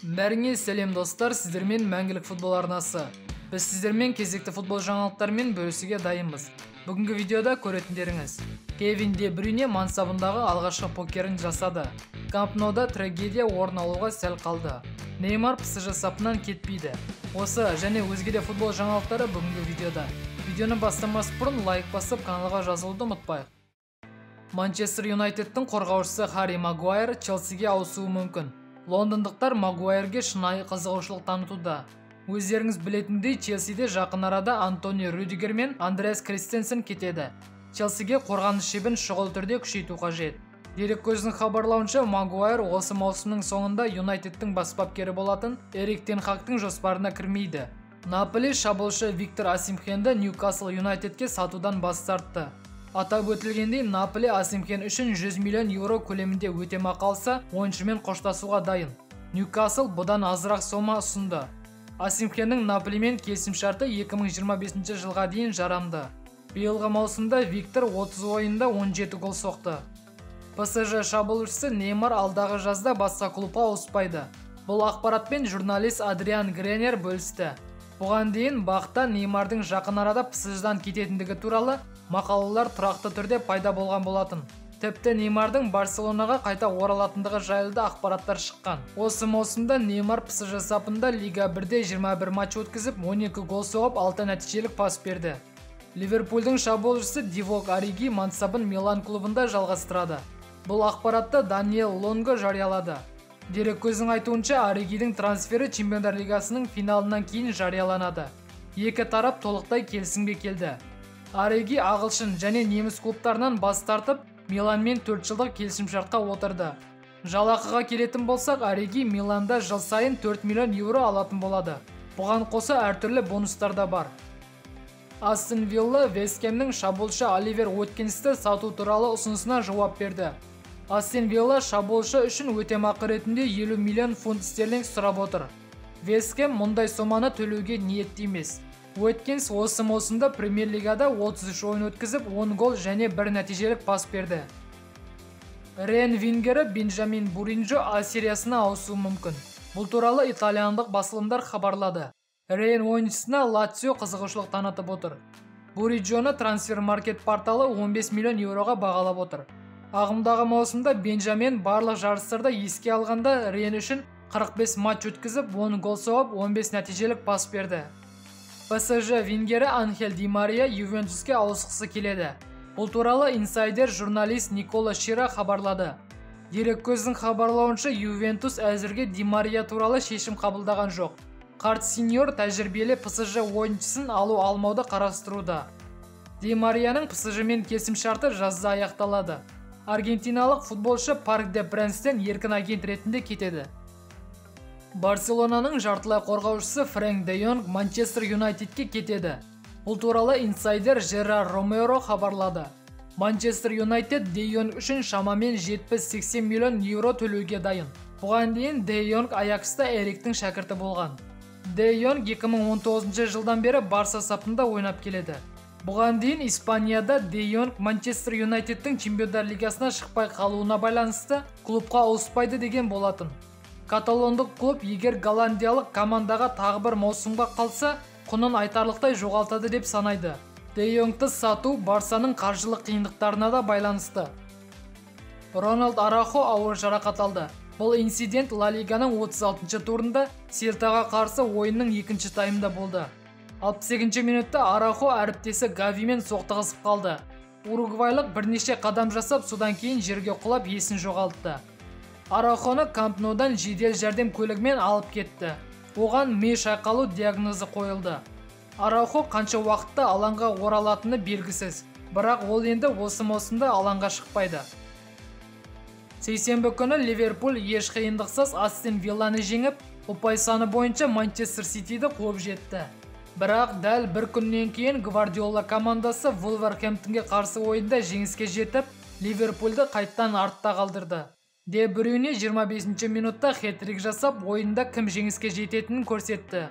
Бәріңе сәлем, достар, сіздермен Мәңгілік футбол арнасы. Біз сіздермен кезекті футбол жаңалықтарымен бөлісуге дайынбыз. Бүгінгі видеода көретіндеріңіз: Кевин Де Брюйне мансабындағы алғашқы покерін жасады. Камп Ноуда трагедия орын алуға сәл қалды. Неймар ПСЖ сапынан кетпейді. Осы және өзге де футбол жаңалықтары бүгінгі видеода. Видеоны бастамас бұрын лайк басып, каналға жазылуды ұмытпайық. Манчестер Юнайтедтің қорғаушысы Харри Магуайр Челсиге ауысуы мүмкін. Лондондықтар Магуайрге шынайы қызығушылық танытуда. Өздеріңіз білетіндей, Челсиде жақын арада Антони Рюдигер мен Андреас Кристенсен кетеді. Челсиге қорғаныс шебін шұғыл түрде күшейту қажет. Дереккөздің хабарлауынша, Магуайр осы маусымның соңында Юнайтедтің бас бапкері болатын Эрик тен Хагтың жоспарына кірмейді. Наполи шабуылшы Виктор Осимхенді Ньюкасл Юнайтедке сатудан бас тартты. Атап өтілгендей, Наполи Осимхен үшін 100 миллион еуро көлемінде өтемақы алса, ойыншымен қоштасуға дайын. Ньюкасл бұдан азырақ сома ұсынды. Осимхеннің Наполимен келісімшарты 2025 жылға дейін жарамды. Биылғы маусымда Виктор 30 ойында 17 гол соқты. ПСЖ шабуылшысы Неймар алдағы жазда басқа клубқа ауыспайды. Бұл ақпаратпен журналист Адриан Гренер бөлісті. Бұған дейін бақта Неймардың жақын арада ПСЖ-дан кететіндігі туралы мақалалар тұрақты түрде пайда болған болатын. Тіпті Неймардың Барселонаға қайта оралатындығы жайлы да ақпараттар шыққан. Осы маусымда Неймар ПСЖ сапында Лига 1-де 21 матч өткізіп, 12 гол соғып, 6 нәтижелік пас берді. Ливерпульдің шабуылшысы Дивок Ориги мансабын Милан клубында жалғастырады. Бұл ақпаратты Даниэл Лонго жариялады. Дереккөздің айтуынша, Оригидің трансфері Чемпиондар Лигасының финалынан кейін жарияланады. Екі тарап толықтай келісімге келді. Ориги ағылшын және неміс клубтарынан бас тартып, Миланмен 4 жылдық келісімшартқа отырды. Жалақыға келетін болсақ, Ориги Миланда жыл сайын 4 миллион еуро алатын болады. Бұған қоса әртүрлі бонустар да бар. Астон Вилла Вест Хэмнің шабуылшы Оливер Уоткинсті сату туралы ұсынысына жауап берді. Астон Вилла шабуылшы үшін өтемақы ретінде 50 миллион фунт стерлинг сұрап отыр. Вест Хэм мұндай соманы төлеуге ниетті емес. Уоткинс осы маусымда премьер-лигада 33 ойын өткізіп, 10 гол және 1 нәтижелік пас берді. Рен вингері Бенджамин Буринджо А сериясына ауысуы мүмкін. Бұл туралы итальяндық басылымдар хабарлады. Рен ойыншысына Лацио қызығушылық танытып отыр. Буриджоны трансфер-маркет порталы 15 миллион еуроға бағалап отыр. Ағымдағы маусымда Бенджамин барлық жарыстарда еске алғанда Рен үшін 45 матч өткізіп, 10 гол соғып, 15 нәтижелік пас берді. ПСЖ вингері Анхель Ди Мария Ювентуске ауысқысы келеді. Бұл туралы инсайдер журналист Никола Шира хабарлады. Дереккөздің хабарлауынша, Ювентус әзірге Ди Мария туралы шешім қабылдаған жоқ. Қарт сеньор тәжірибелі ПСЖ ойыншысын алу алмауды қарастыруда. Ди Марияның ПСЖ-мен келісімшарты жазда аяқталады. Аргентиналық футболшы Парк де Пренстен еркін агент ретінде кетеді. Барселонаның жартылай қорғаушысы Фрэнк де Йонг Манчестер Юнайтедке кетеді. Бұл туралы инсайдер Жерар Ромеро хабарлады. Манчестер Юнайтед де Йонг үшін шамамен 70-80 миллион еуро төлеуге дайын. Бұған дейін де Йонг Аякста Эриктің шәкірті болған. Де Йонг 2019 жылдан бері Барса сапында ойнап келеді. Бұған дейін Испанияда Де Йонг Манчестер Юнайтедтің Чемпиондар Лигасына шықпай қалуына байланысты клубқа ауыспайды деген болатын. Каталондық клуб егер голландиялық командаға тағы бір маусымға қалса, құнын айтарлықтай жоғалтады деп санайды. Де Йонгты сату Барсаның қаржылық қиындықтарына да байланысты. Роналд Арахо ауыр жарақат алды. Бұл инцидент Ла Лиганың 36-шы турында Селтаға қарсы ойынның екінші таймында болды. 68-ші минутта Арахо әріптесі Гавимен соқтығысып қалды. Уругвайлық бірнеше қадам жасап, содан кейін жерге құлап есін жоғалтты. Арахоны Камп Ноудан жедел жәрдем көлігімен алып кетті. Оған ми шайқалу диагнозы қойылды. Арахо қанша уақытта алаңға оралатыны белгісіз, бірақ ол енді осы маусымда алаңға шықпайды. Сейсенбі күні Ливерпуль еш қиындықсыз Астон Вилланы жеңіп, ұпай саны бойынша Манчестер Ситиді қуып жетті. Бірақ дәл бір күннен кейін Гвардиола командасы Вулверхэмптонге қарсы ойында жеңіске жетіп, Ливерпульді қайттан артта қалдырды. Де Брюйне 25-ші минутта хет-трик жасап, ойында кім жеңіске жететінін көрсетті.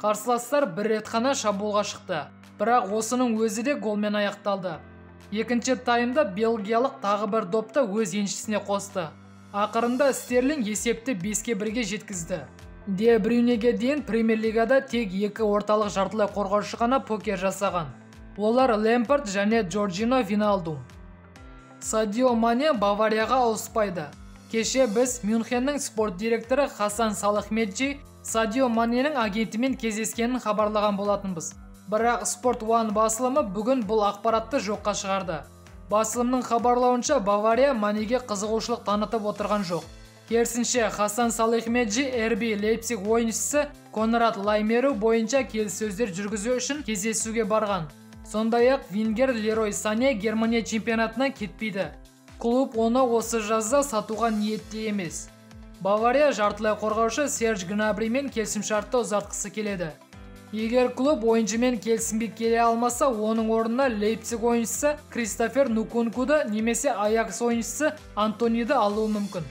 Қарсыластар бір рет қана шабуылға шықты, бірақ осының өзі де голмен аяқталды. Екінші таймда белгиялық тағы бір допты өз еншісіне қосты. Ақырында Стерлинг есепті 5-1-ге жеткізді. Де Брюйнеге дейін премьер-лигада тек екі орталық жартылай қорғаушы ғана покер жасаған. Олар Лэмпард және Джорджино Виналдум. Садио Мане Баварияға ауыспайды. Кеше біз Мюнхеннің спорт директоры Хасан Салахмеджи Садио Маненің агентімен кездескенін хабарлаған болатынбыз. Бірақ Sport One басылымы бүгін бұл ақпаратты жоққа шығарды. Басылымның хабарлауынша, Бавария Манеге қызығушылық танытып отырған жоқ. Керісінше, Хасан Салихмеджи RB Лейпциг ойыншысы Конрад Лаймеру бойынша келіссөздер жүргізу үшін кездесуге барған. Сондай-ақ вингер Лерой Сане Германия чемпионатынан кетпейді. Клуб оны осы жазда сатуға ниетті емес. Бавария жартылай қорғаушы Серж Гнабримен келісімшартты ұзартқысы келеді. Егер клуб ойыншымен келісімге келе алмаса, оның орнына Лейпциг ойыншысы Кристофер Нкункуды немесе Аякс ойыншысы Антониді алуы мүмкін.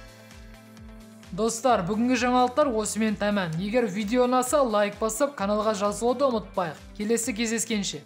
Достар, бүгінгі жаңалықтар осымен тәмам. Егер видео ұнаса, лайк басып, каналға жазылуды ұмытпайық. Келесі кездескенше.